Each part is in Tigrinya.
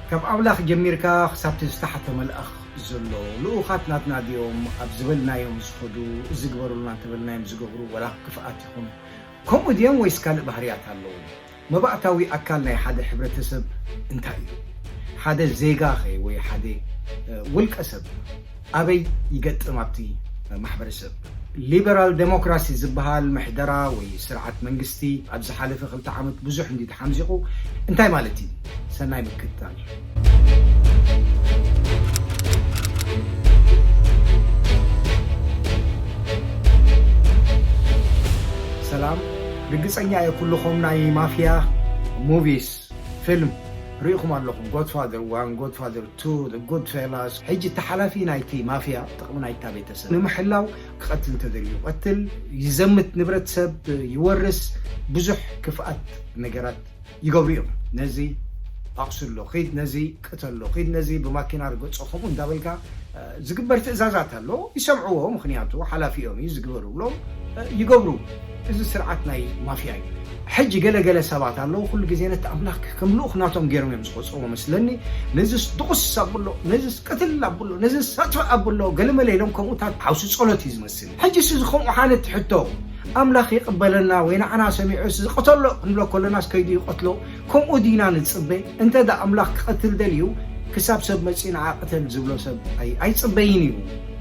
ካብ ኣምላኽ ጀሚርካ ክሳብቲ ዝተሓተ መልኣኽ ዘሎ ልኡኻት ናትና ድዮም ኣብ ዝበልናዮም ዝኸዱ፣ እዚ ግበሩልና እንተበልናዮም ዝገብሩ፣ ወላ ክፍኣት ይኹን ከምኡ ድዮም ወይስ ካልእ ባህርያት ኣለዎ? መባእታዊ ኣካል ናይ ሓደ ሕብረተሰብ እንታይ እዩ? ሓደ ዜጋ ኸ ወይ ሓደ ውልቀ ሰብ ኣበይ ይገጥም ኣብቲ ማሕበረሰብ? ሊበራል ዴሞክራሲ ዝበሃል ምሕደራ ወይ ስርዓት መንግስቲ ኣብ ዝሓለፈ ክልተ ዓመት ብዙሕ እንዲ ተሓምዚቑ እንታይ ማለት እዩ? ሰናይ ምክትታል። ሰላም። ርግጸኛ እየ ኩልኹም ናይ ማፍያ ሙቪስ ፊልም ርኢኹም ኣለኹም። ጎድፋደር ዋን፣ ጎድፋደር ቱ፣ ጉድ ፌላስ። ሕጂ እቲ ሓላፊ ናይቲ ማፍያ ጥቕሚ ናይታ ቤተሰብ ንምሕላው ክቐትል እንተደልዩ ይቐትል፣ ይዘምት፣ ንብረት ሰብ ይወርስ፣ ብዙሕ ክፍኣት ነገራት ይገብሩ እዮም። ነዚ ኣቑስሎ ኺድ፣ ነዚ ቅተሎ ኺድ፣ ነዚ ብማኪና ርገጾ ከምኡ እንዳበልካ ዝግበር ትእዛዛት ኣሎ። ይሰምዕዎ፣ ምኽንያቱ ሓላፊኦም እዩ ዝግበሩ ብሎም ይገብሩ። እዚ ስርዓት ናይ ማፍያ እዩ። ሕጂ ገለ ገለ ሰባት ኣለዉ፣ ኩሉ ግዜ ነቲ ኣምላኽ ከም ልኡኽ ናቶም ገይሮም እዮም ዝቆጽርዎ መስለኒ። ነዚስ ድቑስ ኣብሎ፣ ነዚስ ቅትል ኣብሎ፣ ነዚስ ኣጥፍእ ኣብሎ፣ ገለመለ ኢሎም ከምኡታት ሓውሲ ጸሎት እዩ ዝመስል። ሕጂ እዚ ከምኡ ዓይነት ሕቶ ኣምላኽ ይቕበለና ወይ ንዓና ሰሚዑ ዝቕተሎ ክንብሎ ከለናስ ከይዱ ይቐትሎ? ከምኡ ዲና ንጽበ? እንተ ደኣ ኣምላኽ ክቐትል ደልዩ ክሳብ ሰብ መጺኡ ንዓ ቅተል ዝብሎ ሰብ ኣይ-፣ ኣይጽበይን እዩ።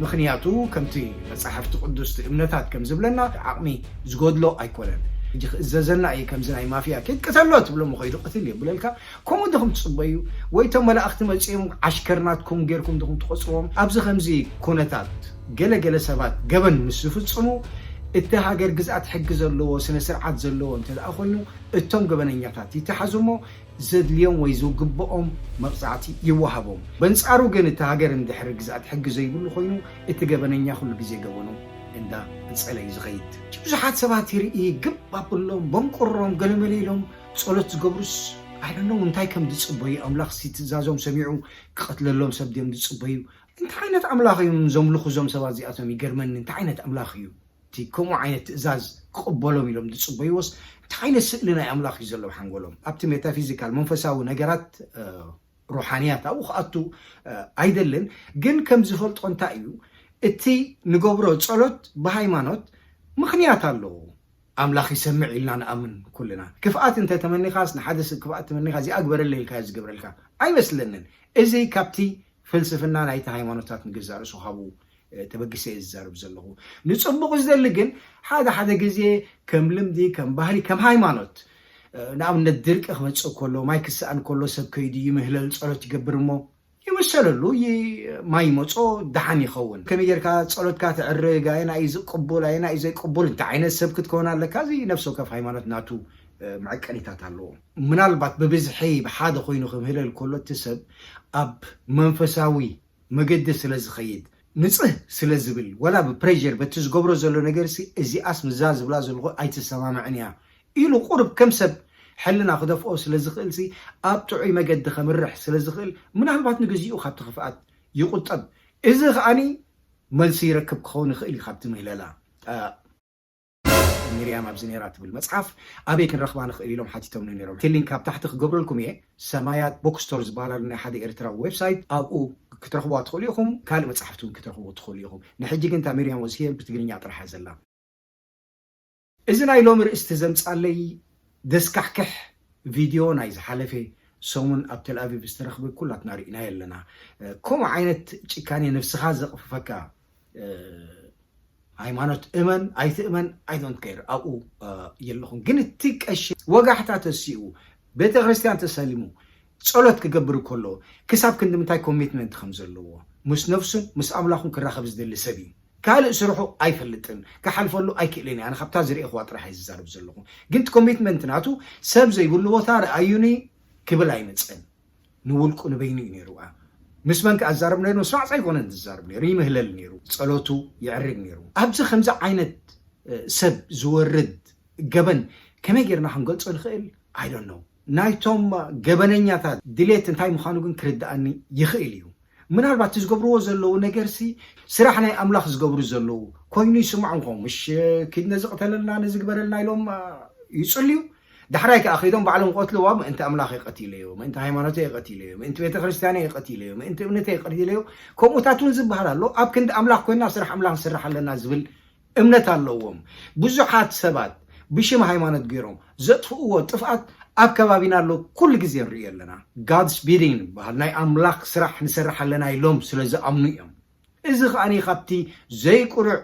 ምኽንያቱ ከምቲ መጻሕፍቲ ቅዱስቲ እምነታት ከም ዝብለና ዓቕሚ ዝጎድሎ ኣይኮነን። ሕጂ ክእዘዘና እዩ ከምዚ ናይ ማፍያ ኬድ ቅተሎ ትብሎ እሞ ከይዱ ቅትል የብለልካ። ከምኡ ድኹም ትጽበዩ? ወይ እቶም መላእኽቲ መጺኦም ዓሽከር ናትኩም ጌርኩም ድኹም ትቖጽርዎም? ኣብዚ ከምዚ ኩነታት ገለ ገለ ሰባት ገበን ምስ ዝፍጽሙ እቲ ሃገር ግዝኣት ሕጊ ዘለዎ ስነ ስርዓት ዘለዎ እንተ ደኣ ኮይኑ እቶም ገበነኛታት ይተሓዙ እሞ ዘድልዮም ወይ ዝግብኦም መቕጻዕቲ ይወሃቦም። በንጻሩ ግን እቲ ሃገር እንድሕር ግዝኣት ሕጊ ዘይብሉ ኮይኑ እቲ ገበነኛ ኩሉ ግዜ ገበኑ እንዳ እጸለ እዩ ዝኸይድ። ብዙሓት ሰባት ይርኢ ግብ ኣብሎም በንቁሮም ገለመለ ኢሎም ጸሎት ዝገብሩስ ኣይደኖም እንታይ ከም ዝጽበዩ ኣምላኽ ሲ ትእዛዞም ሰሚዑ ክቐትለሎም ሰብ ድዮም ዝጽበዩ? እንታይ ዓይነት ኣምላኽ እዮም ዘምልኹ እዞም ሰባት እዚኣቶም? ይገርመኒ። እንታይ ዓይነት ኣምላኽ እዩ እቲ ከምኡ ዓይነት ትእዛዝ ክቕበሎም ኢሎም ዝጽበይዎስ? እንታይ ዓይነት ስእሊ ናይ ኣምላኽ እዩ ዘሎ ኣብ ሓንጎሎም? ኣብቲ ሜታፊዚካል መንፈሳዊ ነገራት ሩሓንያት ኣብኡ ክኣቱ ኣይደልን። ግን ከም ዝፈልጦ እንታይ እዩ እቲ ንገብሮ ጸሎት ብሃይማኖት ምኽንያት ኣለዎ። ኣምላኽ ይሰምዕ ኢልና ንኣምን ኩልና። ክፍኣት እንተ ተመኒኻስ ንሓደ ሰብ ክፍኣት ተመኒኻ እዚኣ ግበረለይ ኢልካዮ ዝገብረልካ ኣይመስለንን። እዚ ካብቲ ፍልስፍና ናይቲ ሃይማኖታት ንገዛእ ርእሱ ካብኡ ተበጊሰ እየ ዝዛረብ ዘለኹ። ንጽቡቕ ዝደሊ ግን ሓደ ሓደ ግዜ ከም ልምዲ ከም ባህሊ ከም ሃይማኖት ንኣብነት ድርቂ ክመጽእ ከሎ ማይ ክሰኣን ከሎ ሰብ ከይዱ ይምህለል ጸሎት ይገብር እሞ ይምሰለሉ ማይ ይመጾ ደሓን ይኸውን። ከመይ ጌርካ ጸሎትካ ተዕርግ ኣየና እዩ ዝቅቡል ኣየና እዩ ዘይቅቡል እንታይ ዓይነት ሰብ ክትከውን ኣለካ እዚ ነፍሲ ወከፍ ሃይማኖት ናቱ መዐቀኒታት ኣለዎ። ምናልባት ብብዝሒ ብሓደ ኮይኑ ክምህለል ከሎ እቲ ሰብ ኣብ መንፈሳዊ መገዲ ስለ ዝኸይድ ንጽህ ስለ ዝብል ወላ ብፕሬር በቲ ዝገብሮ ዘሎ ነገር ሲ እዚኣስ ምዛ ዝብላ ዘለኹ ኣይትሰማምዕን እያ ኢሉ ቁሩብ ከም ሰብ ሕልና ክደፍኦ ስለ ዝኽእል ሲ ኣብ ጥዑይ መገዲ ከምርሕ ስለ ዝኽእል ምናልባት ንግዚኡ ካብቲ ክፍኣት ይቁጠብ። እዚ ከኣኒ መልሲ ይረክብ ክኸውን ይኽእል እዩ ካብቲ ምህለላ። ሚርያም ኣብዚ ነይራ ትብል መጽሓፍ ኣበይ ክንረኽባ ንኽእል ኢሎም ሓቲቶምኒ ነይሮም። እቲ ሊንክ ኣብ ታሕቲ ክገብረልኩም እየ። ሰማያት ቦክስቶር ዝበሃል ኣሎ ናይ ሓደ ኤርትራዊ ዌብሳይት፣ ኣብኡ ክትረኽብዋ ትኽእሉ ኢኹም። ካልእ መጽሓፍቲ እውን ክትረኽብዎ ትኽእሉ ኢኹም። ንሕጂ ግን እታ ሚርያም ወዝሄል ብትግርኛ ጥራሕ እያ ዘላ። እዚ ናይ ሎሚ ርእስቲ ዘምጻለይ ደስካሕክሕ ቪድዮ ናይ ዝሓለፈ ሰሙን ኣብ ተልኣቪቭ ዝተረኽበ ኩላትና ርኢናዮ ኣለና። ከምኡ ዓይነት ጭካኔ ነብስኻ ዘቕፍፈካ ሃይማኖት እመን ኣይትእመን I don't care ኣብኡ የለኹን። ግን እቲ ቀሺ ወጋሕታ ተሲኡ ቤተ ክርስቲያን ተሰሊሙ ጸሎት ክገብር ከሎ ክሳብ ክንዲ ምንታይ ኮሚትመንት ከም ዘለዎ ምስ ነፍሱን ምስ ኣምላኹን ክራኸብ ዝደሊ ሰብ እዩ። ካልእ ስርሑ ኣይፈልጥን፣ ክሓልፈሉ ኣይክእልን እየ። ኣነ ካብታ ዝርእኹዋ ጥራሕ እየ ዝዛረብ ዘለኹ። ግን እቲ ኮሚትመንት ናቱ ሰብ ዘይብሉ ቦታ ረኣዩኒ ክብል ኣይመጸን። ንውልቁ ንበይኑ እዩ ነይሩ። ምስ መን ክኣዛረብ ነይሩ? ምስ ማዕፃ ኣይኮነን ዝዛረብ ነይሩ፣ ይምህለል ነይሩ፣ ጸሎቱ ይዕርግ ነይሩ። ኣብዚ ከምዚ ዓይነት ሰብ ዝወርድ ገበን ከመይ ጌርና ክንገልጾ ንኽእል? I don't know። ናይቶም ገበነኛታት ድሌት እንታይ ምዃኑ ግን ክርድኣኒ ይኽእል እዩ። ምናልባት እቲ ዝገብርዎ ዘለዉ ነገርሲ ስራሕ ናይ ኣምላኽ ዝገብሩ ዘለዉ ኮይኑ ይስምዖም ኾም ምሽ ኪድ ነዚ ቅተለልና ነዚ ግበረልና ኢሎም ይጽልዩ። ዳሕራይ ከዓ ከይዶም ባዕሎም ይቐትልዋ። ምእንቲ ኣምላኸይ ቀቲለዮ፣ ምእንቲ ሃይማኖተይ ቀቲለዮ፣ ምእንቲ ቤተ ክርስቲያነይ ቀቲለዮ፣ ምእንቲ እምነተይ ቀቲለዮ። ከምኡታት እውን ዝበሃል ኣሎ። ኣብ ክንዲ ኣምላኽ ኮይና ስራሕ ኣምላኽ ንስራሕ ኣለና ዝብል እምነት ኣለዎም። ብዙሓት ሰባት ብሽም ሃይማኖት ገይሮም ዘጥፍእዎ ጥፍኣት ኣብ ከባቢና ኣሎ። ኩሉ ግዜ ንርእዮ ኣለና። God's bidding ይበሃል፣ ናይ ኣምላኽ ስራሕ ንሰርሕ ኣለና ኢሎም ስለ ዝኣምኑ እዮም። እዚ ከኣ ካብቲ ዘይቅኑዕ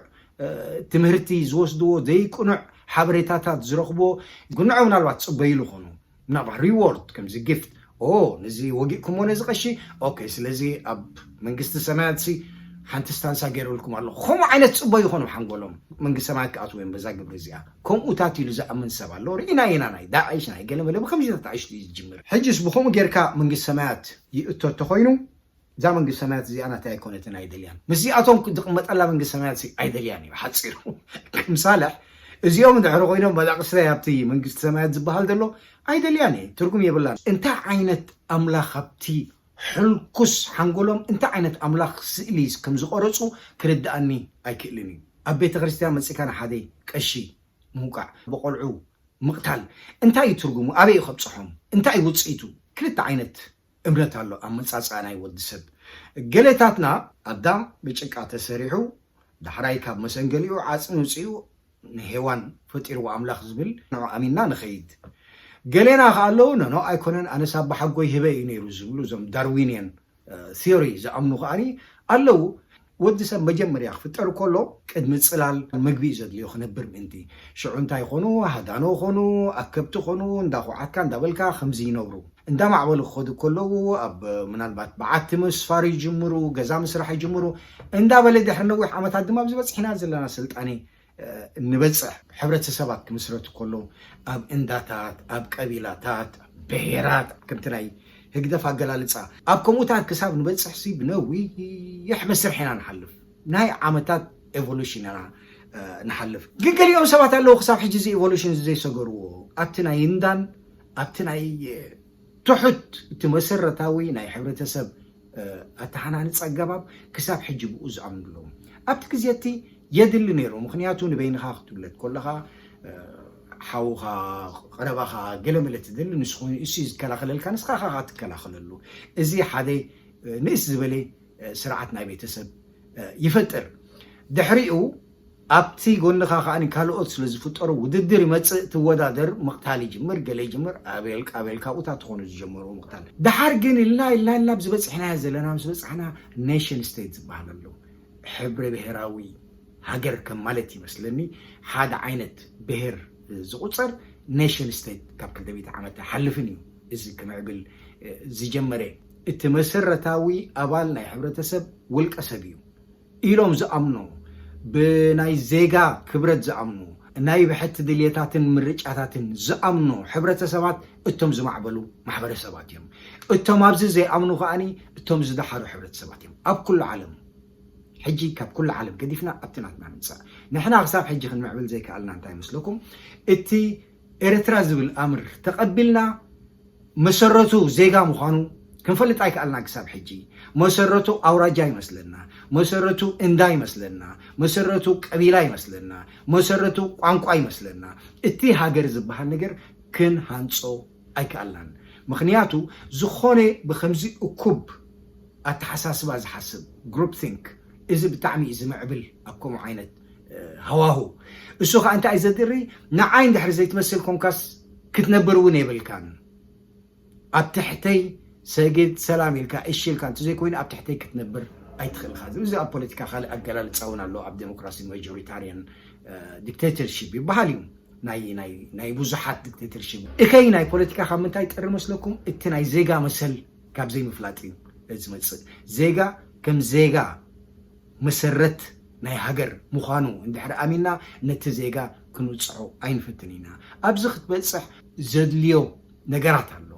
ትምህርቲ ዝወስድዎ፣ ዘይቅኑዕ ሓበሬታታት ዝረኽብዎ፣ ግንዖ ምናልባት ጽበይሉ ኾኑ፣ ምናልባት ሪዎርድ ከምዚ ጊፍት፣ ኦ ነዚ ወጊእኩሞ ነዚ ቀሺ፣ ኦኬ ስለዚ ኣብ መንግስቲ ሰማያት ሲ ሓንቲ ስታንሳ ገይረልኩም ኣለኹ፣ ከምኡ ዓይነት ጽበዩ ኾኑ ሓንጎሎም መንግስቲ ሰማያት ክኣትዉ እዮም በዛ ግብሪ እዚኣ። ከምኡታት ኢሉ ዝኣምን ሰብ ኣሎ። ርኢና ኢና፣ ናይ ዳዕሽ ናይ ገለ መለ ብከምዚታት ኣሽቱ እዩ ዝጅምር። ሕጅስ ብኸምኡ ጌርካ መንግስቲ ሰማያት ይእቶ እንተኾይኑ፣ እዛ መንግስቲ ሰማያት እዚኣ ናተይ ኣይኮነትን፣ ኣይደልያን። ምስዚኣቶም ዝቕመጠላ መንግስቲ ሰማያት ሲ ኣይደልያን እዩ ሓፂሩ። ከም ሳልሕ እዚኦም እንድሕሪ ኮይኖም መዳቕስታይ ኣብቲ መንግስቲ ሰማያት ዝበሃል ዘሎ ኣይደልያን እየ፣ ትርጉም የብላን። እንታይ ዓይነት ኣምላኽ ኣብቲ ሕልኩስ ሓንጎሎም እንታይ ዓይነት ኣምላኽ ስእሊ ከም ዝቐረፁ ክርድኣኒ ኣይክእልን እዩ። ኣብ ቤተ ክርስቲያን መፂእካ ንሓደ ቀሺ ምውቃዕ፣ ብቆልዑ ምቕታል እንታይ እዩ ትርጉሙ? ኣበይ እዩ ከብፅሖም? እንታይ እዩ ውፅኢቱ? ክልተ ዓይነት እምነት ኣሎ ኣመፃፅኣ ናይ ወዲ ሰብ። ገሌታትና ኣዳም ብጭቃ ተሰሪሑ ዳሕራይ ካብ መሰንገሊኡ ዓፅሚ ውፅኡ ንሄዋን ፈጢርዎ ኣምላኽ ዝብል ንዑ ኣሚንና ንኸይድ። ገሌና ከኣ ኣለዉ ነኖ ኣይኮነን ኣነስ ኣባሓጎይ ህበ እዩ ነይሩ ዝብሉ እዞም ዳርዊንየን ቲዮሪ ዝኣምኑ ከኣ ኣለዉ። ወዲ ሰብ መጀመርያ ክፍጠር ከሎ ቅድሚ ፅላል ምግቢ እዩ ዘድልዮ ክነብር ምእንቲ። ሽዑ እንታይ ይኾኑ? ሃዳኖ ኾኑ፣ ኣከብቲ ኾኑ፣ እንዳኹዓትካ እንዳበልካ ከምዚ ይነብሩ። እንዳማዕበሉ ክኸዱ ከለዉ ኣብ ምናልባት በዓቲ ምስፋር ይጅምሩ፣ ገዛ ምስራሕ ይጅምሩ። እንዳበለ ድሕሪ ነዊሕ ዓመታት ድማ ኣብዚ በፂሕና ዘለና ስልጣኔ ንበፅሕ። ሕብረተሰባት ክምስረቱ ከሎ ኣብ እንዳታት፣ ኣብ ቀቢላታት፣ ብሄራት ከምቲ ናይ ህግደፍ ኣገላልፃ ኣብ ከምኡታት ክሳብ ንበፅሕ ሲ ብነዊሕ መስርሕ ኢና ንሓልፍ። ናይ ዓመታት ኤቮሉሽን ኢና ንሓልፍ። ግን ገሊኦም ሰባት ኣለዉ ክሳብ ሕጂ እዚ ኤቮሉሽን ዘይሰገርዎ ኣብቲ ናይ እንዳን ኣብቲ ናይ ትሑት እቲ መሰረታዊ ናይ ሕብረተሰብ ኣተሓናንፃ ኣገባብ ክሳብ ሕጂ ብኡ ዝኣምኑ ኣለዉ። ኣብቲ ግዜ እቲ የድሊ ነይሩ። ምኽንያቱ ንበይንኻ ክትውለድ ከለኻ ሓውኻ፣ ቀረባኻ ገለመለ ትደሊ፣ ንሱ ኮይኑ እሱ እዩ ዝከላኸለልካ፣ ንስኻ ኢኻ ትከላኸለሉ። እዚ ሓደ ንእስ ዝበለ ስርዓት ናይ ቤተሰብ ይፈጥር። ድሕሪኡ ኣብቲ ጎንኻ ከኣ ካልኦት ስለ ዝፍጠሩ ውድድር ይመጽእ፣ ትወዳደር፣ ምቕታል ይጅምር፣ ገለ ይጅምር፣ ኣቤልካ ኣቤልካ ኣብኡታት ትኾኑ ዝጀመሩ ምቕታል። ደሓር ግን ኢልና ኢልና ኢልና ኣብዚ በጺሕናዮ ዘለና ምስ በጻሕና ኔሽን ስቴት ዝበሃል ኣሎ። ሕብረ ብሔራዊ ሃገር ከም ማለት ይመስለኒ። ሓደ ዓይነት ብሔር ዝቑጸር ኔሽን ስቴት ካብ ክልተ ሚእቲ ዓመት ኣይሓልፍን እዩ። እዚ ክምዕብል ዝጀመረ እቲ መሰረታዊ ኣባል ናይ ሕብረተሰብ ውልቀ ሰብ እዩ ኢሎም ዝኣምኑ፣ ብናይ ዜጋ ክብረት ዝኣምኑ፣ ናይ ብሕቲ ድልየታትን ምርጫታትን ዝኣምኑ ሕብረተሰባት እቶም ዝማዕበሉ ማሕበረሰባት እዮም። እቶም ኣብዚ ዘይኣምኑ ከኣኒ እቶም ዝደሓሩ ሕብረተሰባት እዮም ኣብ ኩሉ ዓለም። ሕጂ ካብ ኩሉ ዓለም ገዲፍና ኣብቲ ናትና ንምጻእ። ንሕና ክሳብ ሕጂ ክንምዕብል ዘይከኣልና እንታይ ይመስለኩም? እቲ ኤርትራ ዝብል ኣምር ተቐቢልና መሰረቱ ዜጋ ምዃኑ ክንፈልጥ ኣይከኣልና ክሳብ ሕጂ። መሰረቱ ኣውራጃ ይመስለና፣ መሰረቱ እንዳ ይመስለና፣ መሰረቱ ቀቢላ ይመስለና፣ መሰረቱ ቋንቋ ይመስለና። እቲ ሃገር ዝበሃል ነገር ክንሃንጾ ኣይከኣልናን። ምኽንያቱ ዝኾነ ብኸምዚ እኩብ ኣተሓሳስባ ዝሓስብ ግሩፕ ቲንክ፣ እዚ ብጣዕሚ እዩ ዝምዕብል ኣብ ከምኡ ዓይነት ሃዋሁ። እሱ ከዓ እንታይ እዩ ዘድሪ? ንዓይ እንድሕር ዘይትመስል ኮንካስ ክትነብር እውን የብልካን። ኣብ ትሕተይ ሰግድ ሰላም ኢልካ እሺ ኢልካ እንተዘይኮይኑ ኣብ ትሕተይ ክትነብር ኣይትኽእልካ ዝብል። እዚ ኣብ ፖለቲካ ካልእ ኣገላልፃ እውን ኣሎ። ኣብ ዴሞክራሲ ማጆሪታሪያን ዲክቴተርሺፕ ይበሃል እዩ። ናይ ናይ ናይ ብዙሓት ዲክቴተርሺፕ። እከይ ናይ ፖለቲካ ካብ ምንታይ ይጠሪ መስለኩም? እቲ ናይ ዜጋ መሰል ካብ ዘይምፍላጥ እዩ ዝመፅእ። ዜጋ ከም ዜጋ መሰረት ናይ ሃገር ምዃኑ እንድሕር ኣሚንና ነቲ ዜጋ ክንውፅዖ ኣይንፍትን ኢና። ኣብዚ ክትበፅሕ ዘድልዮ ነገራት ኣሎ።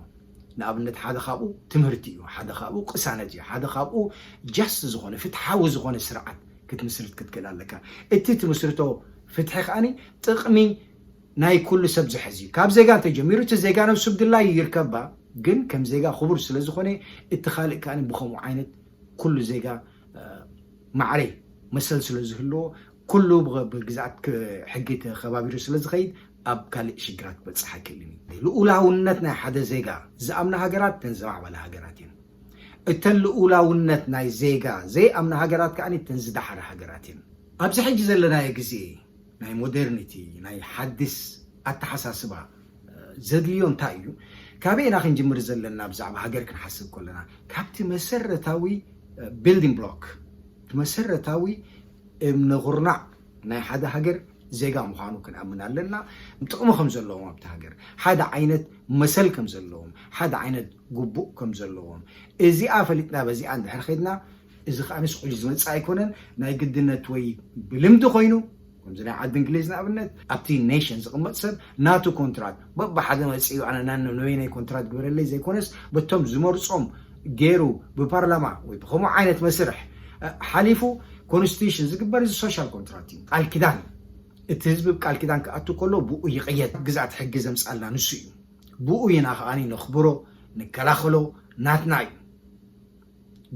ንኣብነት ሓደ ካብኡ ትምህርቲ እዩ፣ ሓደ ካብኡ ቅሳነት እዩ፣ ሓደ ካብኡ ጃስት ዝኾነ ፍትሓዊ ዝኾነ ስርዓት ክትምስርት ክትክእል ኣለካ። እቲ ትምስርቶ ፍትሒ ከኣኒ ጥቕሚ ናይ ኩሉ ሰብ ዝሕዝ እዩ። ካብ ዜጋ እንተጀሚሩ እቲ ዜጋ ነብሱ ብድላይ ይርከባ፣ ግን ከም ዜጋ ክቡር ስለ ዝኾነ እቲ ካልእ ከኣኒ ብኸምኡ ዓይነት ኩሉ ዜጋ ማዕረ መሰል ስለ ዝህልዎ ኩሉ ብግዝኣት ሕጊ ተኸባቢሩ ስለ ዝኸይድ ኣብ ካልእ ሽግራት ክበጽሕ ኣይክእልን እዩ። ልኡላውነት ናይ ሓደ ዜጋ ዝኣምና ሃገራት እተን ዝማዕበላ ሃገራት እየን። እተን ልኡላውነት ናይ ዜጋ ዘይኣምና ሃገራት ከኣ እተን ዝደሓራ ሃገራት እየን። ኣብዚ ሕጂ ዘለናዮ ግዜ ናይ ሞደርኒቲ፣ ናይ ሓድስ ኣተሓሳስባ ዘድልዮ እንታይ እዩ? ካበይ ኢና ክንጅምር ዘለና ብዛዕባ ሃገር ክንሓስብ ከለና? ካብቲ መሰረታዊ ቢልዲንግ ብሎክ፣ እቲ መሰረታዊ እምነ ኩርናዕ ናይ ሓደ ሃገር ዜጋ ምዃኑ ክንኣምን ኣለና። ጥቕሚ ከም ዘለዎም ኣብቲ ሃገር፣ ሓደ ዓይነት መሰል ከም ዘለዎም፣ ሓደ ዓይነት ግቡእ ከም ዘለዎም፣ እዚኣ ፈሊጥና በዚኣ እንድሕር ኸድና፣ እዚ ከኣ ምስ ሕጂ ዝመጽእ ኣይኮነን፣ ናይ ግድነት ወይ ብልምዲ ኮይኑ፣ ከምዚ ናይ ዓዲ እንግሊዝ ንኣብነት፣ ኣብቲ ኔሽን ዝቕመጥ ሰብ ናቱ ኮንትራት በብሓደ መጺኡ ኣነ ናን ንበይነይ ኮንትራት ግበረለይ ዘይኮነስ፣ በቶም ዝመርጾም ገይሩ ብፓርላማ ወይ ብኸምኡ ዓይነት መስርሕ፣ እ፣ ሓሊፉ ኮንስቲቱሽን ዝግበር እዚ ሶሻል ኮንትራት እዩ፣ ቃል ኪዳን እዩ። እቲ ህዝቢ ብቃል ኪዳን ክኣቱ ከሎ ብኡ ይቕየድ። ግዝኣት ሕጊ ዘምጻልና ንሱ እዩ። ብኡ ኢና ከኣ ነኽብሮ፣ ንከላኸሎ፣ ናትና እዩ።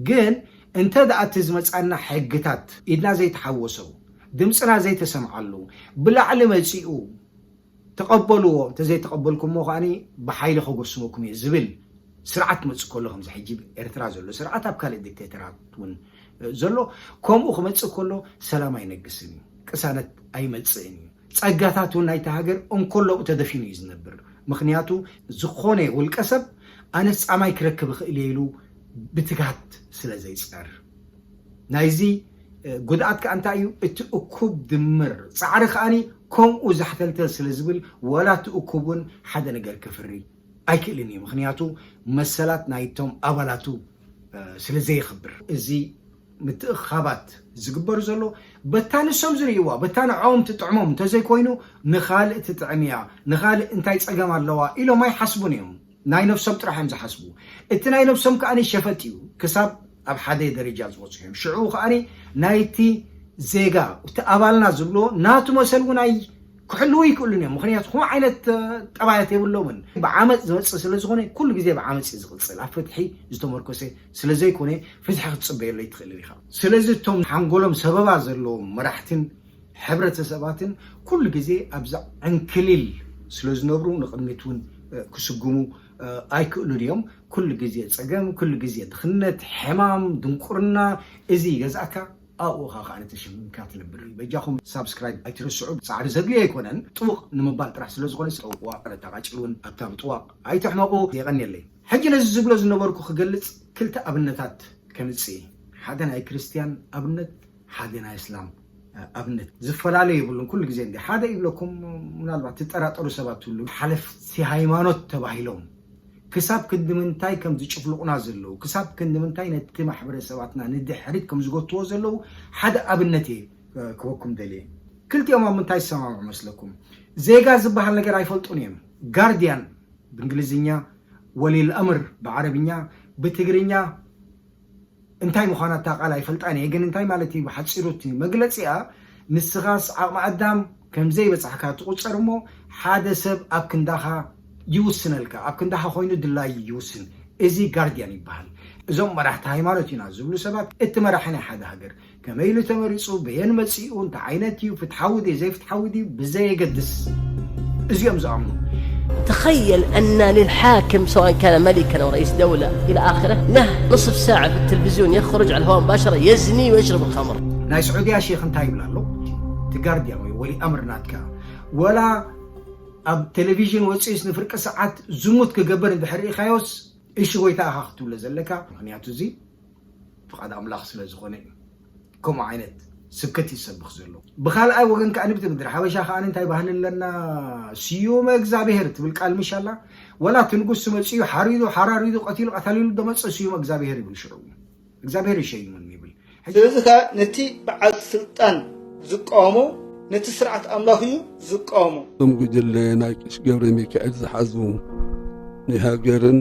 ግን እንተ ደኣ እቲ ዝመጻና ሕግታት ኢድና ዘይተሓወሶ፣ ድምጽና ዘይተሰምዓሉ፣ ብላዕሊ መጺኡ ተቐበልዎ፣ እንተዘይተቐበልኩሞ ከኣ ብሓይሊ ከጎስመኩም እየ ዝብል ስርዓት ክመጽእ ከሎ፣ ከምዚ ሕጂ ኤርትራ ዘሎ ስርዓት ኣብ ካልእ ዲክቴተራት እውን ዘሎ፣ ከምኡ ክመጽእ ከሎ ሰላም ኣይነግስን እዩ፣ ቅሳነት ኣይመጽእን እዩ። ጸጋታት እውን ናይቲ ሃገር እንከሎኡ ተደፊኑ እዩ ዝነብር። ምኽንያቱ ዝኾነ ውልቀ ሰብ ኣነስ ጻማይ ክረክብ እኽእል እየ ኢሉ ብትግሃት ስለ ዘይጸር። ናይዚ፣ እ፣ ጉድኣት ከኣ እንታይ እዩ? እቲ እኩብ ድምር ጻዕሪ ከኣኒ ከምኡ ዛሕተልተል ስለ ዝብል፣ ወላ እቲ እኩብ እውን ሓደ ነገር ከፍሪ ኣይክእልን እዩ። ምኽንያቱ መሰላት ናይቶም ኣባላቱ፣ እ፣ ስለ ዘየኽብር። እዚ ምትእኽኻባት ዝግበር ዘሎ በታ ንሶም ዝርእይዋ፣ በታ ንዕኦም ትጥዕሞም እንተዘይኮይኑ፣ ንኻልእ ትጥዕም እያ፣ ንኻልእ እንታይ ጸገም ኣለዋ ኢሎም ኣይሓስቡን እዮም። ናይ ነፍሶም ጥራሕ እዮም ዝሓስቡ። እቲ ናይ ነፍሶም ከኣ ሸፈጥ እዩ፣ ክሳብ ኣብ ሓደ ደረጃ ዝበጽሑ እዮም። ሽዑ ከኣ ናይቲ ዜጋ፣ እቲ ኣባልና ዝብሎ ናቱ መሰል እውን ኣይ-፣ ክሕልዉ ይክእሉን እዮም። ምኽንያቱ ከምኡ ዓይነት፣ እ፣ ጠባያት የብሎምን። ብዓመጽ ዝመጽእ ስለ ዝኾነ፣ ኩሉ ግዜ ብዓመጽ እዩ ዝቕጽል። ኣብ ፍትሒ ዝተመርኮሰ ስለ ዘይኮነ፣ ፍትሒ ክትጽበየሉ ኣይትኽእልን ኢኻ። ስለዚ እቶም ሓንጎሎም ሰበባ ዘለዎም መራሕትን ሕብረተሰባትን ኩሉ ግዜ ኣብዛ ዕንክሊል ስለ ዝነብሩ፣ ንቕድሚት እውን፣ እ፣ ክስጉሙ፣ እ፣ ኣይክእሉን እዮም። ኩሉ ግዜ ጸገም፣ ኩሉ ግዜ ድኽነት፣ ሕማም፣ ድንቁርና፣ እዚ ይገዝኣካ። ኣብኡ ኸዓ ተሸሚምካ ትነብር። በጃኹም ሳብስክራይብ ኣይትረስዑ። ጻዕሪ ዘድልዮ ኣይኮነን፣ ጥውቕ ንምባል ጥራሕ ስለ ዝኾነ፣ ጥዋቕ ረታ ቃጭል እውን ኣብታ ምጥዋቕ ኣይትሕመቑ። የቐንየለይ። ሕጂ ነዚ ዝብሎ ዝነበርኩ ክገልጽ ክልተ ኣብነታት ከምጽእ። ሓደ ናይ ክርስትያን ኣብነት፣ ሓደ ናይ እስላም ኣብነት። ዝፈላለ የብሉን። ኩሉ ግዜ እንዲ ሓደ ይብለኩም፣ ምናልባት ትጠራጠሩ ሰባት ትህሉ። ሓለፍቲ ሃይማኖት ተባሂሎም ክሳብ ክንዲ ምንታይ ከም ዝጭፍልቑና ዘለዉ፣ ክሳብ ክንዲ ምንታይ ነቲ ማሕበረሰባትና ንድሕሪት ከም ዝጎትዎ ዘለዉ ሓደ ኣብነት እየ፣ እ፣ ክበኩም ደልየ። ክልቲኦም ኣብ ምንታይ ዝሰማምዑ መስለኩም? ዜጋ ዝበሃል ነገር ኣይፈልጡን እዮም። ጋርድያን ብእንግሊዝኛ፣ ወሊል ኣምር ብዓረብኛ፣ ብትግርኛ እንታይ ምዃና እታ ቃል ኣይፈልጣን እየ፣ ግን እንታይ ማለት እዩ ብሓጺሩ እቲ መግለጺኣ? ንስኻስ ዓቕሚ ኣዳም ከም ዘይበጻሕካ ትቑጸር እሞ፣ ሓደ ሰብ ኣብ ክንዳኻ ይውስነልካ፣ ኣብ ክንዳኻ ኮይኑ ድላዩ ይውስን። እዚ ጋርድያን ይበሃል። እዞም መራሕቲ ሃይማኖት ኢና ዝብሉ ሰባት፣ እቲ መራሒ ናይ ሓደ ሃገር ከመይ ኢሉ ተመሪጹ፣ በየን መጺኡ፣ እንታይ ዓይነት እዩ፣ ፍትሓዊ ድዩ ዘይፍትሓዊ ድዩ ብዘየገድስ፣ እዚኦም ዝኣምኑ። تخيل أن للحاكم، سواء كان ملكا أو رئيس دولة إلى آخره، له نصف ساعة في التلفزيون يخرج على الهواء مباشرة يزني ويشرب الخمر. ናይ ስዑድያ ሼኽ እንታይ ይብል ኣሎ? እቲ ጋርድያን ወይ ወሊ ኣምር ናትካ፣ ወላ ኣብ ቴሌቪዥን ወፂኡስ ንፍርቂ ሰዓት ዝሙት ክገብር እንድሕር ርኢኻዮስ፣ እሺ ጎይታ ኢኻ ክትብሎ ዘለካ። ምኽንያቱ እዚ ፍቓድ ኣምላኽ ስለ ዝኾነ እዩ። ከምኡ ዓይነት ስብከት ይሰብኽ ዘሎ። ብኻልኣይ ወገን ከኣ ንብቲ ምድሪ ሓበሻ ከኣ እንታይ ባህሊ ኣለና? ስዩመ እግዚኣብሔር ትብል ቃል ምሽ ኣላ? ወላ እቲ ንጉስ መጺኡ ሓሪዱ፣ ሓራሪዱ፣ ቀቲሉ፣ ቀታሊሉ ዶ መጸ ስዩመ እግዚኣብሔር ይብል ሽዑ። እግዚኣብሔር ይሸይሙን ይብል። ሕጂ ስለዚ ከኣ ነቲ በዓል ስልጣን ዝቃወሞ ነቲ ስርዓት ኣምላኽ እዩ ዝቃወሞ። እቶም ጉጅለ ናይ ቀሺ ገብረ ሚካኤል ዝሓዙ ናይ ሃገርን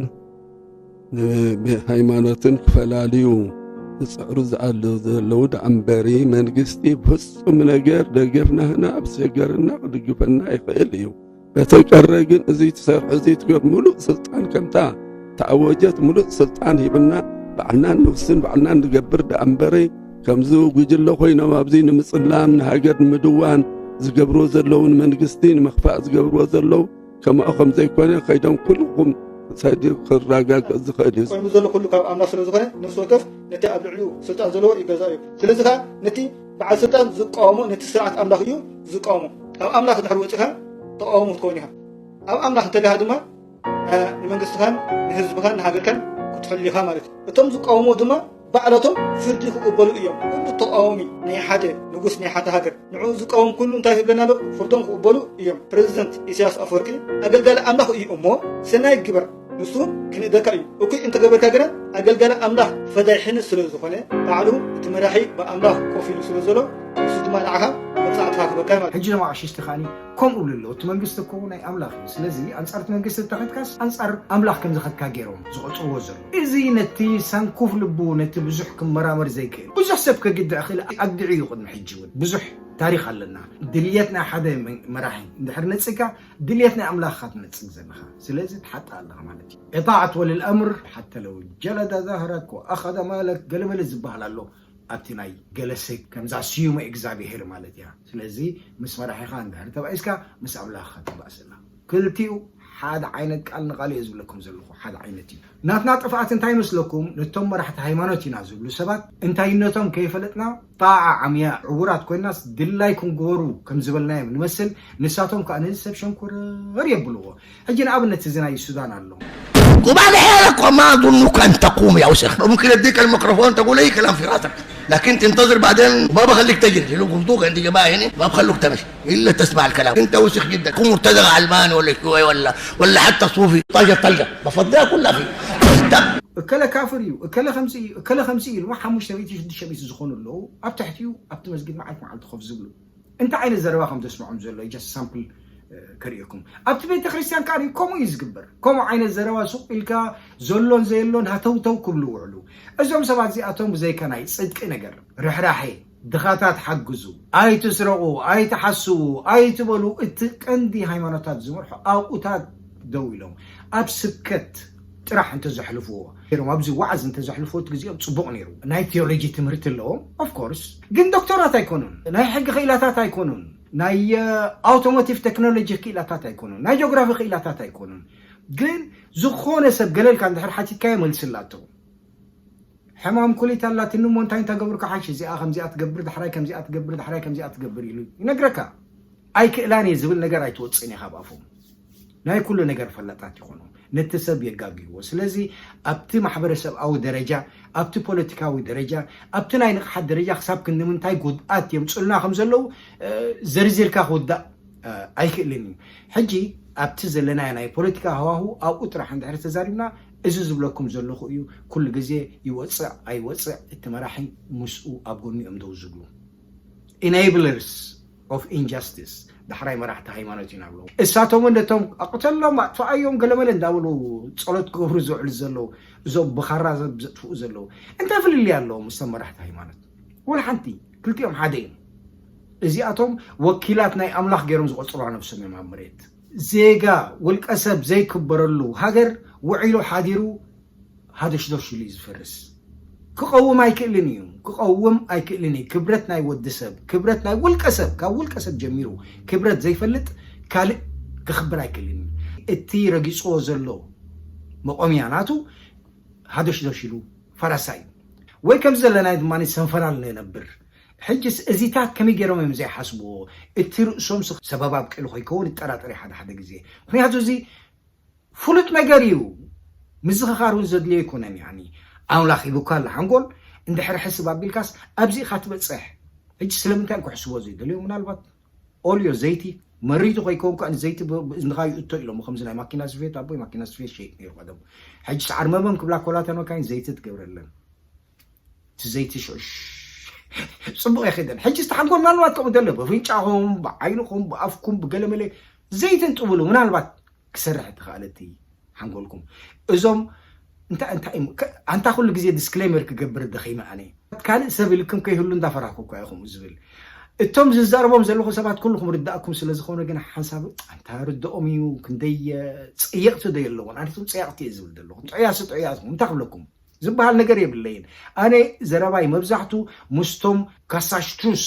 ንሃይማኖትን ክፈላልዩ ዝጽዕሩ ዝኣሉ ዘለዉ ደኣ እምበሪ መንግስቲ ብፍጹም ነገር ደገፍ ናህና ኣብ ዝሸገረና ክድግፈና ይኽእል እዩ። በተቀረ ግን እዚ ትሰርሑ እዚ ትገብ ሙሉእ ስልጣን ከምታ ተኣወጀት ሙሉእ ስልጣን ሂብና ባዕልና ንውስን ባዕልና ንገብር ደኣ እምበሪ ከምዚ ጉጅለ ኮይኖም ኣብዚ ንምጽላም ንሃገር ንምድዋን ዝገብርዎ ዘለዉ፣ ንመንግስቲ ንምኽፋእ ዝገብርዎ ዘለዉ ከማኡ ከም ዘይኮነ ከይዶም ኩልኹም ሳይዲ ክረጋገጽ ዝኽእል እዩ። ኮይኑ ዘሎ ኩሉ ካብ ኣምላኽ ስለ ዝኾነ፣ ነፍሲ ወከፍ ነቲ ኣብ ልዕሊኡ ስልጣን ዘለዎ ይገዛእ እዩ። ስለዚ ከኣ ነቲ በዓል ስልጣን ዝቃወሞ፣ ነቲ ስርዓት ኣምላኽ እዩ ዝቃወሞ። ካብ ኣምላኽ እንድሕር ወጺኻ ተቃውሞ ክትከውን ኢኻ። ኣብ ኣምላኽ እንተሊኻ ድማ ንመንግስትኻን ንህዝብኻን ንሃገርካን ክትሕሉ ኢኻ ማለት እዩ። እቶም ዝቃወሙ ድማ ባዕላቶም ፍርዲ ክቕበሉ እዮም። ኩሉ ተቃዋሚ ናይ ሓደ ንጉስ ናይ ሓደ ሃገር ንዕኡ ዝቃወም ኩሉ እንታይ ይብለና ኣሎ? ፍርዶም ክቕበሉ እዮም። ፕረዚደንት ኢሳያስ ኣፈወርቂ ኣገልጋሊ ኣምላኽ እዩ እሞ ሰናይ ግበር፣ ንሱ ክንእደካ እዩ። እኩይ እንተገበርካ ግና ኣገልጋሊ ኣምላኽ ፈዳይሕን ስለ ዝኾነ ባዕሉ እቲ መራሒ ብኣምላኽ ኮፍ ኢሉ ስለ ዘሎ ንሱ ድማ ንዓኻ መብጻዕትኻ ክበካ ማለት እዩ። ሕጂ ድማ ኣሽሽቲ ከኣኒ ከምኡ ብሉ ኣለዉ። እቲ መንግስቲ እኮ ናይ ኣምላኽ እዩ። ስለዚ ኣንጻር እቲ መንግስቲ እንተኸድካስ ኣንጻር ኣምላኽ ከም ዝኸድካ ገይሮም ዝቖጽርዎ ዘለዉ። እዚ ነቲ ሰንኩፍ ልቡ ነቲ ብዙሕ ክመራመር ዘይክእል ብዙሕ ሰብ ከግድዕ ክእል ኣግዲዑ እዩ። ቅድሚ ሕጂ እውን ብዙሕ ታሪኽ ኣለና። ድልየት ናይ ሓደ መ- መራሒ እንድሕር ነጽግካ ድልየት ናይ ኣምላኽ ኢኻ ትነጽግ ዘለኻ። ስለዚ ትሓጥእ ኣለኻ ማለት እዩ። إطاعة ولي الأمر حتى لو جلد ظهرك وأخذ مالك ገለመለ ዝበሃል ኣሎ። ኣብቲ ናይ ገለሰ ከምዛ ስዩመ እግዚኣብሄር ማለት እያ። ስለዚ ምስ መራሒኻ እንድሕር ተባኢስካ ምስ ኣምላኽካ ትባእስ ኣላ። ክልቲኡ ሓደ ዓይነት ቃል ንቓል እየ ዝብለኩም ዘለኹ፣ ሓደ ዓይነት እዩ። ናትና ጥፍኣት እንታይ ይመስለኩም? ነቶም መራሕቲ ሃይማኖት ኢና ዝብሉ ሰባት እንታይነቶም ከይፈለጥና ጣዓ ዓምያ ዕውራት ኮይናስ ድላይኩም ግበሩ ከም ዝበልናዮም ንመስል፣ ንሳቶም ከኣ ነዚ ሰብ ሸንኮረር የብልዎ። ሕጂ ንኣብነት እዚ ናይ ሱዳን ኣሎ። وبعد حيلك وما أظنك أن تقوم يا وسخ. ممكن أديك الميكروفون تقول أي كلام في راسك، لكن تنتظر بعدين ما بخليك تجري. لو قلتوك أنت جماعة هنا ما بخلوك تمشي إلا تسمع الكلام. أنت وسخ جدا، كن مرتزق علماني ولا شيوعي ولا ولا حتى صوفي. طلقة طلقة بفضيها كلها فيه. أنت እከለ ካፍር እዩ፣ እከለ ከምዚ እዩ፣ እከለ ከምዚ እዩ ኢሉ ሓሙሽተ ሚእቲ ሽዱሽተ ሚእቲ ዝኾኑ ኣለዉ። ኣብ ትሕቲኡ ኣብቲ መስጊድ መዓልቲ መዓልቲ ኮፍ ዝብሉ እንታይ ዓይነት ዘረባ ከም ዘስምዖም ዘሎ just ሳምፕል ከርእየኩም። ኣብቲ ቤተ ክርስቲያን ከዓ ከምኡ እዩ ዝግበር። ከምኡ ዓይነት ዘረባ ሱቕ ኢልካ ዘሎን ዘየሎን ሃተውተው ክብሉ ውዕሉ። እዞም ሰባት እዚኣቶም ብዘይካ ናይ ጽድቂ ነገር፣ ርሕራሐ፣ ድኻታት ሓግዙ፣ ኣይትስረቑ፣ ኣይትሓስዉ፣ ኣይትበሉ፣ እቲ ቀንዲ ሃይማኖታት ዝመርሑ ኣብኡታት ደው ኢሎም ኣብ ስብከት ጥራሕ እንተዘሕልፍዎ ነይሮም፣ ኣብዚ ዋዕዝ እንተዘሕልፍዎ እቲ ግዜኦም ጽቡቕ ነይሩ። ናይ ቴዎሎጂ ትምህርቲ ኣለዎም of course፣ ግን ዶክተራት ኣይኮኑን፣ ናይ ሕጊ ክኢላታት ኣይኮኑን፣ ናይ ኣውቶሞቲቭ ቴክኖሎጂ ክኢላታት ኣይኮኑን፣ ናይ ጂኦግራፊ ክኢላታት ኣይኮኑን። ግን ዝኾነ ሰብ ገለልካ እንድሕር ሓቲትካዮ መልስላቶ። ሕማም ኩሊት ኣላትኒ እሞ እንታይ እንታይ ገብርካ ሓሽ እዚኣ ከምዚኣ ትገብር ዳሕራይ ከምዚኣ ትገብር ዳሕራይ ከምዚኣ ትገብር ኢሉ ይነግረካ። ኣይክእላን እየ ዝብል ነገር ኣይትወፅእን እየ ካብ ኣፎም። ናይ ኩሉ ነገር ፈላጣት ይኾኑ፣ ነቲ ሰብ የጋግይዎ። ስለዚ ኣብቲ ማሕበረሰብኣዊ ደረጃ፣ ኣብቲ ፖለቲካዊ ደረጃ፣ ኣብቲ ናይ ንቕሓት ደረጃ ክሳብ ክንዲ ምንታይ ጉድኣት የምፅኡልና ከም ዘለዉ ዘርዚርካ ክውዳእ ኣይክእልን እዩ። ሕጂ ኣብቲ ዘለናዮ ናይ ፖለቲካ ሃዋሁ ኣብኡ ጥራሕ እንድሕር ተዛሪብና እዚ ዝብለኩም ዘለኹ እዩ። ኩሉ ግዜ ይወፅዕ ኣይወፅዕ እቲ መራሒ ምስኡ ኣብ ጎኑ እዮም ደው ዝብሉ። Enablers of injustice ዳሕራይ መራሕቲ ሃይማኖት ኢና ብሎም። እሳቶም እውን ነቶም ኣቕተሎም ኣጥፍኣዮም ገለመለ እንዳበሉ ፀሎት ክገብሩ ዝውዕሉ ዘለዉ እዞም ብኻራ ዘጥፍኡ ዘለዉ እንታይ ፍልልይ ኣለዎም ምስቶም መራሕቲ ሃይማኖት? ወላ ሓንቲ። ክልቲኦም ሓደ እዮም። እዚኣቶም ወኪላት ናይ ኣምላኽ ገይሮም ዝቆፅሩዋ ነብሶም እዮም ኣብ መሬት። ዜጋ ውልቀ ሰብ ዘይክበረሉ ሃገር ውዒሉ ሓዲሩ ሃደሽዶሽ ኢሉ እዩ ዝፈርስ። ክቐውም ኣይክእልን እዩ። ክቐውም ኣይክእልን እዩ። ክብረት ናይ ወዲ ሰብ፣ ክብረት ናይ ውልቀ ሰብ፣ ካብ ውልቀ ሰብ ጀሚሩ ክብረት ዘይፈልጥ ካልእ ክኽብር ኣይክእልን እዩ። እቲ ረጊፅዎ ዘሎ መቆምያ ናቱ ሃደሽዶሽ ኢሉ ፈረሳ እዩ። ወይ ከምዚ ዘለናዮ ድማ ሰንፈላል ነነብር። ሕጅስ እዚታት ከመይ ገይሮም እዮም ዘይሓስብዎ? እቲ ርእሶም ስ ሰበብ ኣብቂሉ ከይከውን ይጠራጠር ሓደ ሓደ ግዜ። ምክንያቱ እዚ ፍሉጥ ነገር እዩ። ምዝኽኻር እውን ዘድልዮ ኣይኮነን። ያኒ ኣምላኽ ሂቡካ ኣሎ ሓንጎል እንድሕር ሕስብ ኣቢልካስ ኣብዚ ኢኻ ትበፅሕ። ሕጂ ስለምንታይ እዮም ክሕስቦ ዘይደልዮ? ምናልባት ኦልዮ ዘይቲ መሪቱ ከይከውን ከዓ ንዘይቲ ብእዝንኻ ይእቶ ኢሎሞ ከምዚ ናይ ማኪና ስፌት ኣቦይ ማኪና ስፌት ሸይጥ ነይሩ ቀደም። ሕጂ ሰዓር መመም ክብላ ኮላተን መካይን ዘይቲ ትገብረለን። እቲ ዘይቲ ሽሽ ፅቡቕ የኽደን። ሕጂ ዝተሓንጎል ምናልባት ከምኡ ደሎ ብፍንጫኹም ብዓይንኹም ብኣፍኩም ብገለመለ ዘይትን ጥብሉ ምናልባት ክሰርሕ እተኽኣለ እቲ ሓንጎልኩም። እዞም እንታይ እንታይ ኣንታ ኩሉ ግዜ ዲስክሌመር ክገብር ደኺመ ኣነ ካልእ ሰብ ኢልኩም ከይህሉ እንዳፈራህኩ እኳ ኢኹም ዝብል እቶም ዝዛረቦም ዘለኹ ሰባት ኩልኹም ርዳእኩም ስለ ዝኾነ ግን ሓንሳብ ኣንታ ርድኦም እዩ ክንደይ ፀየቕቲ ዶ የለዎን ኣነቶም ፀያቕቲ እየ ዝብል ዘለኹ ጥዑያሲ ጥዑያትኩም እንታይ ክብለኩም ዝበሃል ነገር የብለይን ኣነ ዘረባይ መብዛሕቱ ምስቶም ካሳሽትሩስ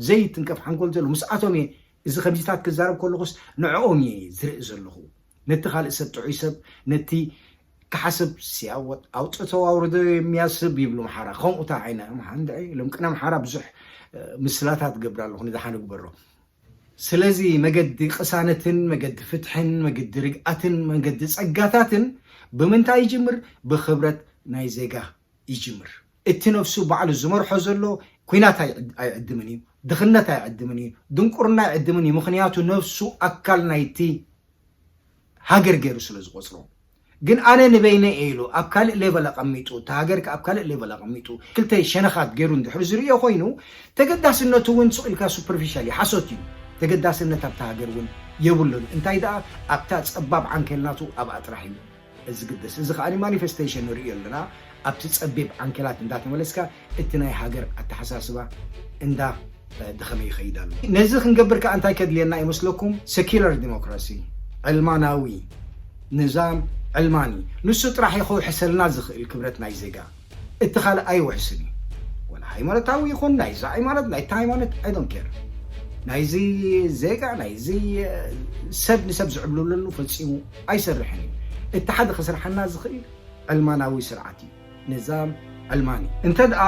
ዘይትንከፍ ሓንጎል ዘሎ ምስኣቶም እየ እዚ ከምዚታት ክዛረብ ከለኹስ ንዕኦም እየ ዝርኢ ዘለኹ። ነቲ ካልእ ሰብ ጥዑይ ሰብ ነቲ ክሓስብ ሲያወጥ ኣውጥቶ ኣውርዶ የሚያስብ ይብሉ ኣምሓራ። ከምኡታ ዓይነ ኣምሓ እንድዒ ሎም ቅነ ኣምሓራ ብዙሕ ምስላታት ገብር ኣለኹ ንድሓን ግበሮ። ስለዚ መገዲ ቅሳነትን መገዲ ፍትሕን መገዲ ርግኣትን መገዲ ጸጋታትን ብምንታይ ይጅምር? ብኽብረት ናይ ዜጋ ይጅምር። እቲ ነፍሱ ባዕሉ ዝመርሖ ዘሎ ኩናት ኣይዕድምን እዩ፣ ድኽነት ኣይዕድምን እዩ፣ ድንቁርና ኣይዕድምን እዩ። ምኽንያቱ ነፍሱ ኣካል ናይቲ ሃገር ገይሩ ስለ ዝቆጽሮ። ግን ኣነ ንበይነ እየ ኢሉ ኣብ ካልእ ሌቨል ኣቐሚጡ፣ እቲ ሃገር ከኣ ኣብ ካልእ ሌቨል ኣቐሚጡ፣ ክልተ ሸነኻት ገይሩ እንድሕር ዝርእዮ ኮይኑ፣ ተገዳስነቱ እውን ስቕ ኢልካ ሱፐርፊሻል እዩ፣ ሓሶት እዩ። ተገዳስነት ኣብቲ ሃገር እውን የብሉን። እንታይ ደኣ ኣብታ ጸባብ ዓንኬል ናቱ ኣብኣ ጥራሕ እዩ ዝግደስ። እዚ ከኣ ማኒፌስቴሽን ንርእዮ ኣለና። ኣብቲ ጸቢብ ዓንኬላት እንዳተመለስካ እቲ ናይ ሃገር ኣተሓሳስባ እንዳ ደኸመ ይኸይድ ኣሎ። ነዚ ክንገብር ከኣ እንታይ ከድልየና ይመስለኩም? ሰኪላር ዲሞክራሲ፣ ዕልማናዊ ንዛም፣ ዕልማኒ። ንሱ ጥራሕ እዩ ከውሕሰልና ዝኽእል ክብረት ናይ ዜጋ። እቲ ካልእ ኣይውሕስን እዩ። ወላ ሃይማኖታዊ ይኹን ናይዚ ሃይማኖት ናይቲ ሃይማኖት፣ I don't care። ናይዚ ዜጋ ናይዚ ሰብ ንሰብ ዝዕብልለሉ ፈጺሙ ኣይሰርሕን እዩ። እቲ ሓደ ክሰርሓና ዝኽእል ዕልማናዊ ስርዓት እዩ። ንዛም ዕልማኒ። እንተ ደኣ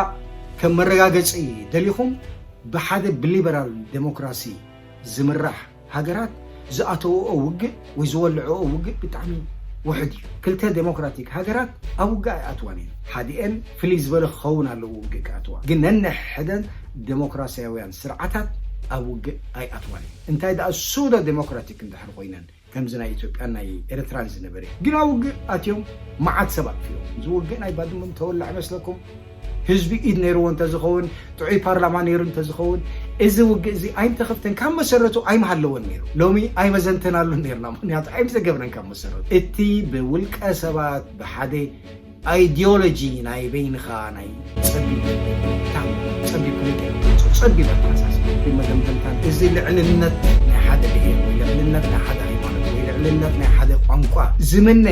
ከም መረጋገጺ ደሊኹም፣ ብሓደ ብሊበራል ዴሞክራሲ ዝምራሕ ሃገራት ዝኣተውኦ ውግእ ወይ ዝወልዕኦ ውግእ ብጣዕሚ ውሑድ እዩ። ክልተ ዴሞክራቲክ ሃገራት ኣብ ውግእ ኣይኣትዋን እየን። ሓዲኤን ፍልይ ዝበለ ክኸውን ኣለዎ ውግእ ክኣትዋ። ግን ነንሕደን ዴሞክራሲያውያን ስርዓታት ኣብ ውግእ ኣይኣትዋን እየን። እንታይ ደኣ ሱዶ ዴሞክራቲክ እንድሕር ኮይነን፣ ከምዚ ናይ ኢትዮጵያን ናይ ኤርትራን ዝነበረ እዩ። ግን ኣብ ውግእ ኣትዮም መዓት ሰብ ኣጥፊኦም። እዚ ውግእ ናይ ባድመ ተወላዕ ይመስለኩም? ህዝቢ ኢድ ነይርዎ እንተዝኸውን፣ ጥዑይ ፓርላማ ነይሩ እንተዝኸውን፣ እዚ ውግእ እዚ ኣይምተኸፍተን፣ ካብ መሰረቱ ኣይምሃለወን ነይሩ። ሎሚ ኣይመዘንተናሉን ነይርና፣ ምኽንያቱ ኣይምዘገብረን ካብ መሰረቱ። እቲ ብውልቀ ሰባት ብሓደ ኣይዲዮሎጂ ናይ በይንኻ ናይ ጸቢብ፣ ጸቢብ ክልተ ጸቢብ ኣተሓሳስባ፣ መደምደምታን እዚ ልዕልነት ናይ ሓደ ብሄር ወይ ልዕልነት ናይ ሓደ ሃይማኖት ወይ ልዕልነት ናይ ሓደ ቋንቋ ዝምነ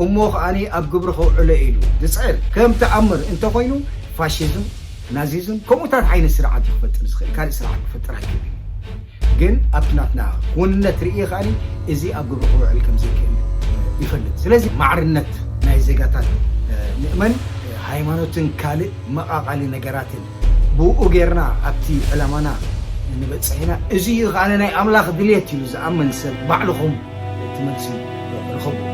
እሞ ከኣ ኣብ ግብሪ ከውዕሎ ኢሉ ዝጽዕር ከም ተኣምር እንተኾይኑ ፋሽዝም፣ ናዚዝም ከምኡታት ዓይነት ስርዓት እዩ ክፈጥር ዝኽእል፣ ካልእ ስርዓት ክፈጥር ኣይክእልን። ግን ኣብቲ ናትና ክውንነት ርእየ ከኣ እዚ ኣብ ግብሪ ክውዕል ከም ዘይክእል ይፈልጥ። ስለዚ ማዕርነት ናይ ዜጋታት ንእመን፣ ሃይማኖትን ካልእ መቓቓሊ ነገራትን ብኡ ጌርና ኣብቲ ዕላማና ንበጽሕ ኢና። እዚ እዩ ከኣ ናይ ኣምላኽ ድልየት ኢሉ ዝኣምን ሰብ ባዕልኹም እቲ መልሲ ርኸቡ።